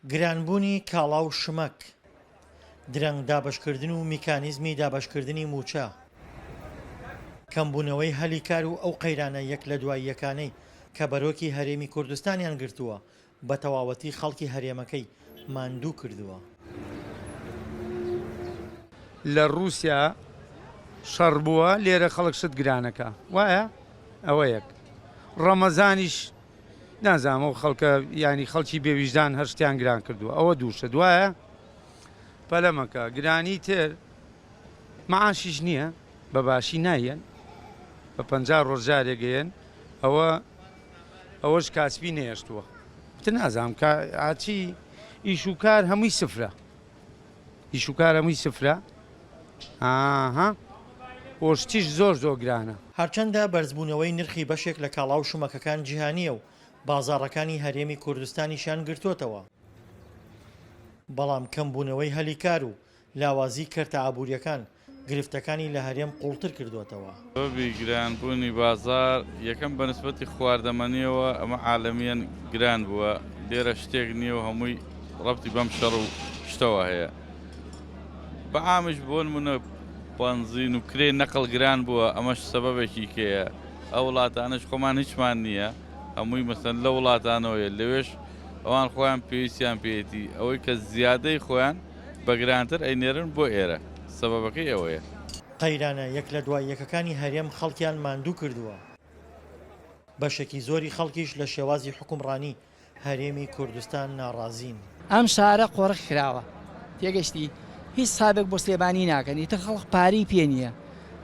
گرانبوونی کاڵا و شمەک، درەنگ دابەشکردن و میکانیزمی دابەشکردنی مووچە، کەمبوونەوەی هەلی کار و ئەو قەیرانە یەک لە دوای یەکانەی کە بەرۆکی هەرێمی کوردستانیان گرتووە، بە تەواوەتی خەڵکی هەرێمەکەی ماندوو کردووە. لە ڕووسیا شەڕ بووە لێرە خەڵک شت گرانەکا وایە ئەوە یەک ڕەمەزانیش نازانم ئەو خەڵکە یانی خەڵکی بێ ویژدان هەر شتیان گران کردووە ئەوە دوو شت وایە پەلە مەکە گرانی تر معاشیش نییە بە باشی نایەن بە 50 ڕۆژ جارێک ئەیەن ئەوە ئەوەش کاسبی نەیەشتووە تر نازانم کا ئاچی ئیش و کار هەمووی سفرە ئیش و کار هەمووی سفرە ئاها بۆ شتیش زۆر زۆر گرانە. هەرچەندە بەرزبوونەوەی نرخی بەشێک لە کاڵا و شمەکەکان جیهانییە و بازاڕەکانی هەرێمی کوردستانیشیان گرتۆتەوە، بەڵام کەمبوونەوەی هەلی کار و لاوازی کەرتە ئابوورییەکان گرفتەکانی لە هەرێم قووڵتر کردووەتەوە. سەبەبی گرانبوونی بازاڕ، یەکەم بە نسبەتی خواردەمەنییەوە ئەمە عالەمییەن گران بووە، لێرە شتێک نییە و هەمووی ڕەبتی بەم شەڕ و شتەوە هەیە. بە عامیش بۆ نموونە بەنزین و کرێی نەقڵ گران بووە، ئەمەش سەبەبێکی کەیە. ئەو وڵاتانەش خۆمان هیچمان نییە، هەمووی مەسەلەن لەو وڵاتانەوەیە، لەوێش ئەوان خۆیان پێویستیان پێیەتی، ئەوەی کە زیادەی خۆیان بە گرانتر ئەینێرن بۆ ئێرە سەبەبەکەی ئەوەیە. قەیرانە یەک لە دوای یەکەکانی هەرێم خەڵکیان ماندوو کردووە، بەشێکی زۆری خەڵکیش لە شێوازی حوکمڕانی هەرێمی کوردستان ناڕازین. ئەم شارە قۆرخ کراوە تێگەشتی هیچ حسابێک بۆ سلێمانی ناکەن ئیتر خەڵک پارەی پێ نییە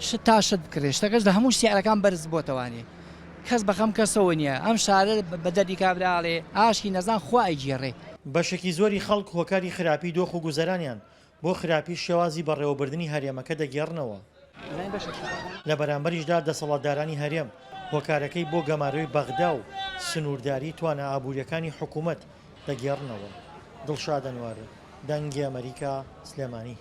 شت تا شت بکرێ شتەکەش لە هەموو سعرەکان بەرز بۆتەوانێ کەس بەخەم کەسەوە نییە ئەم شارە بە دەردی کابرا ئەڵێ ئاشکی نەزان خوا ئەیگێڕێ. بەشێکی زۆری خەڵک هۆکاری خراپی دۆخ و گوزەرانیان بۆ خراپی شێوازی بەڕێوەبردنی هەرێمەکە دەگێڕنەوە. لە بەرامبەریشدا دەسەڵاتدارانی هەرێم هۆکارەکەی بۆ گەمارۆی بەغدا و سنوورداری توانا ئابوورییەکانی حکومەت دەگێڕنەوە. دڵشاد ئەنوەر، دەنگی ئەمەریکا، سلێمانی.